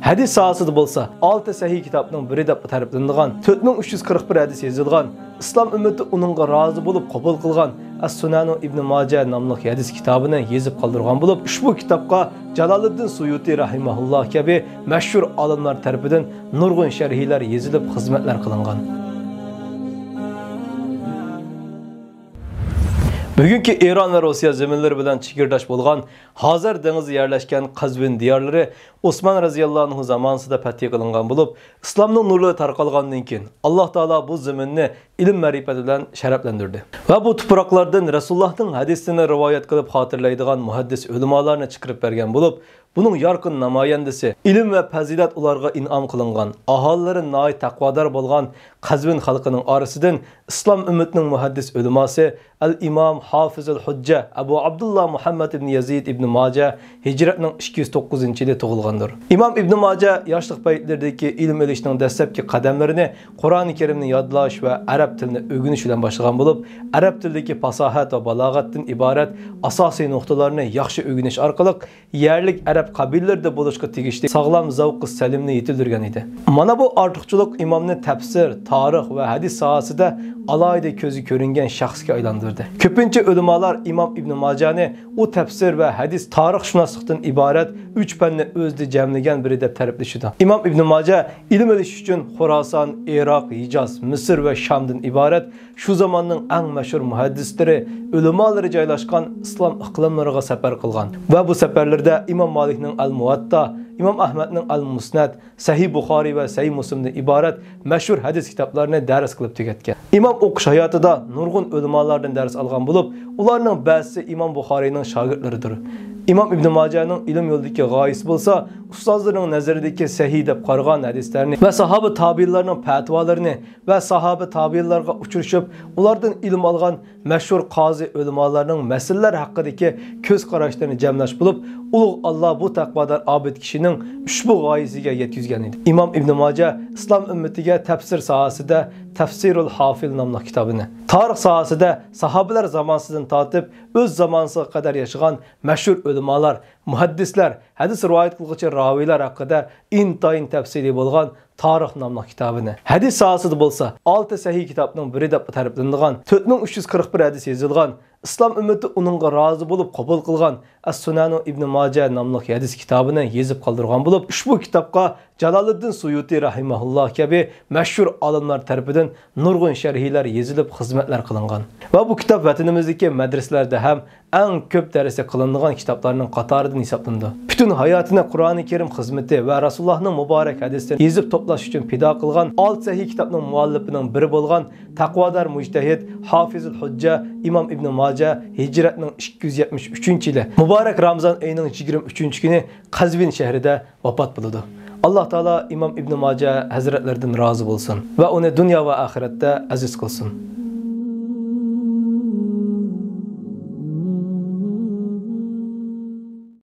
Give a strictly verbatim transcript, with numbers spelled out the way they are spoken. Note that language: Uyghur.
ھەدىس ساھەسىدە بولسا ئالتە سەھىھ كىتابنىڭ بىرى دەپ تەرىپلىنىدىغان تۆت مىڭ ئۈچ يۈز قىرىق بىر ھەدىس يېزىلغان، ئىسلام ئۈممىتى ئۇنىڭغا رازى بولۇپ قوبۇل قىلغان ئەس-سۇنەنۇ ئىبنى ماجە ناملىق ھەدىس كىتابىنى يېزىپ قالدۇرغان بولۇپ، ئۇشبۇ كىتابقا جالالىددىن سۇيۇتى رەھىمەھۇللا كەبى مەشھۇر ئالىملار تەرىپىدىن نۇرغۇن شەرھلەر يېزىلىپ خىزمەتلەر قىلىنغان. بۈگۈنكى ئىران ۋە روسىيە زېمىنلىرى بىلەن چېگرىداش بولغان ھازەر دېڭىزى يەرلەشكەن قەزۋىن دىيارلىرى ئوسمان رەزىياللاھۇ ئەنھۇ زامانىسىدا پەتھى قىلىنغان بولۇپ، ئىسلامنىڭ نۇرلىرى تارقالغاندىن كېيىن، ئاللاھ تائالا بۇ زېمىننى ئىلىم مەرىپەت بىلەن شەرەپلەندۈردى ۋە بۇ تۇپراقلاردىن رەسۇلۇللاھنىڭ ھەدىسىنى رىۋايەت قىلىپ خاتىرىلەيدىغان مۇھەددىس ئۆلىمالارنى چىقىرىپ بەرگەن بولۇپ، بۇنىڭ يارقىن نامايەندىسى، ئىلىم ۋە پەزىلەت ئۇلارغا ئىنئام قىلىنغان، ئاھالىلىرى ناھايىتى تەقۋادار بولغان قەزۋىن خەلقىنىڭ ئارىسىدىن ئىسلام ئۈممىتىنىڭ مۇھەددىس ئۆلىماسى، ئەل ئىمام ھافىزۇل ھۇججە ئەبۇ ئابدۇللا مۇھەممەد ئىبنى يەزىد ئىبنى ماجە ھىجرەتنىڭ ئىككى يۈز توققۇزىنچى يىلى تۇغۇلغاندۇر. ئىمام ئىبنى ماجە ياشلىق پەيتلىرىدىكى ئىلىم ئېلىشنىڭ دەسلەپكى قەدەملىرىنى قۇرئانى كەرىمنى يادلاش ۋە ئەرەب تىلىنى ئۆگىنىش بىلەن باشلىغان بولۇپ، ئەرەب تىلىدىكى پاساھەت ۋە بالاغەتتىن ئىبارەت ئاساسىي نۇقتىلارنى ياخشى ئۆگىنىش ئارقىلىق يەرلىك ئەرەب قەبىلىلىرىدە بولۇشقا تېگىشلىك ساغلام زەۋقى سەلىمنى يېتىلدۈرگەن ئىدى. مانا بۇ ئارتۇقچىلىق ئىمامنى تەپسىر، تارىخ ۋە ھەدىس ساھەسىدە ئالاھىدە كۆزگە كۆرۈنگەن شەخسكە ئايلاندۇردى. كۆپىنچە ئۆلىمالار ئىمام ئىبنى ماجانى ئۇ تەپسىر ۋە ھەدىس، تارىخشۇناسلىقتىن ئىبارەت ئۈچ پەننى ئۆزىدە جەملىگەن بىرى دەپ تەرىپلىشىدۇ. ئىمام ئىبنى ماجە ئىلىم ئېلىش ئۈچۈن خوراسان، ئىراق، ھىجاز، مىسىر ۋە شامدىن ئىبارەت شۇ زاماننىڭ ئەڭ مەشھۇر مۇھەددىسلىرى، ئۆلىمالىرى جايلاشقان ئىسلام ئىقلىملىرىغا سەپەر قىلغان ۋە بۇ سەپەرلىرىدە ئىمام مالىكنىڭ ئەل مۇۋەتتا، ئىمام ئەھمەدنىڭ ئەل مۇسنەد، سەھىھ بۇخارىي ۋە سەھىھ مۇسلىمدىن ئىبارەت مەشھۇر ھەدىس كىتابلارنى دەرس قىلىپ تۈگەتكەن. ئىمام ئوقۇش ھاياتىدا نۇرغۇن ئۆلىمالاردىن دەرس ئالغان بولۇپ، ئۇلارنىڭ بەزىسى ئىمام بۇخارىينىڭ شاگىرتلىرىدۇر. ئىمام ئىبنى ماجەنىڭ ئىلىم يولىدىكى غايىسى بولسا، ئۇستازلىرىنىڭ نەزىرىدىكى سەھىھ دەپ قارىغان ھەدىسلەرنى ۋە ساھابە تابىئىنلارنىڭ پەتىۋالىرىنى ۋە ساھابە تابىئىنلارغا ئۇچرىشىپ، ئۇلاردىن ئىلىم ئالغان مەشھۇر قازى ئۆلىمالارنىڭ مەسىلىلەر ھەققىدىكى كۆز قاراشلىرىنى جەملەش بولۇپ، ئۇلۇغ ئاللا بۇ تەقۋادار ئابىد كىشىنىڭ ئۇشبۇ غايىسىگە يەتكۈزگەن ئىدى. ئىمام ئىبنى ماجە ئىسلام ئۈممىتىگە تەپسىر ساھەسىدە تەفسىرۇل ھافىل ناملىق كىتابىنى، تارىخ ساھەسىدە ساھابىلەر زامانىسىدىن تارتىپ ئۆز زامانىسىغا قەدەر ياشىغان مەشھۇر ئۆلىمالار، مۇھەددىسلەر، ھەدىس رىۋايەت قىلغۇچى راۋىلەر ھەققىدە ئىنتايىن تەپسىلىي بولغان تارىخ ناملىق كىتابىنى، ھەدىس ساھەسىدە بولسا ئالتە سەھىھ كىتابنىڭ بىرى دەپ تەرىپلىنىدىغان تۆت مىڭ ئۈچ يۈز قىرىق بىر ھەدىس يېزىلغان، ئىسلام ئۈممىتى ئۇنىڭغا رازى بولۇپ قوبۇل قىلغان ئەس-سۇنەنۇ ئىبنى ماجە ناملىق ھەدىس كىتابىنى يېزىپ قالدۇرغان بولۇپ، ئۇشبۇ كىتابقا جالالىددىن سۇيۇتى رەھىمەھۇللا كەبى مەشھۇر ئالىملار تەرىپىدىن نۇرغۇن شەرھلەر يېزىلىپ خىزمەتلەر قىلىنغان ۋە بۇ كىتاب ۋەتىنىمىزدىكى مەدرىسىلەردە ھەم ئەڭ كۆپ دەرسى قىلىنىدىغان كىتابلارنىڭ قاتارىدىن ھېسابلىنىدۇ. پۈتۈن ھاياتىنى قۇرئانى كەرىم خىزمىتى ۋە رەسۇلۇللاھنىڭ مۇبارەك ھەدىسلىرىنى يېزىپ توپلاش ئۈچۈن پىدا قىلغان ئالتە سەھىھ كىتابنىڭ مۇئەللىپىنىڭ بىرى بولغان تەقۋادار مۇجتەھىد ھافىزۇل ھۇججە ئىمام ئىبنى ماجە ھىجرەتنىڭ ئىككى يۈز يەتمىش ئۈچىنچى يىلى مۇبارەك رامىزان ئېيىنىڭ يىگىرمە ئۈچىنچى كۈنى قەزۋىن شەھىرىدە ۋاپات بولىدۇ. ئاللاھ تائالا ئىمام ئىبنى ماجە ھەزرەتلىرىدىن رازى بولسۇن ۋە ئۇنى دۇنيا ۋە ئاخىرەتتە ئەزىز قىلسۇن.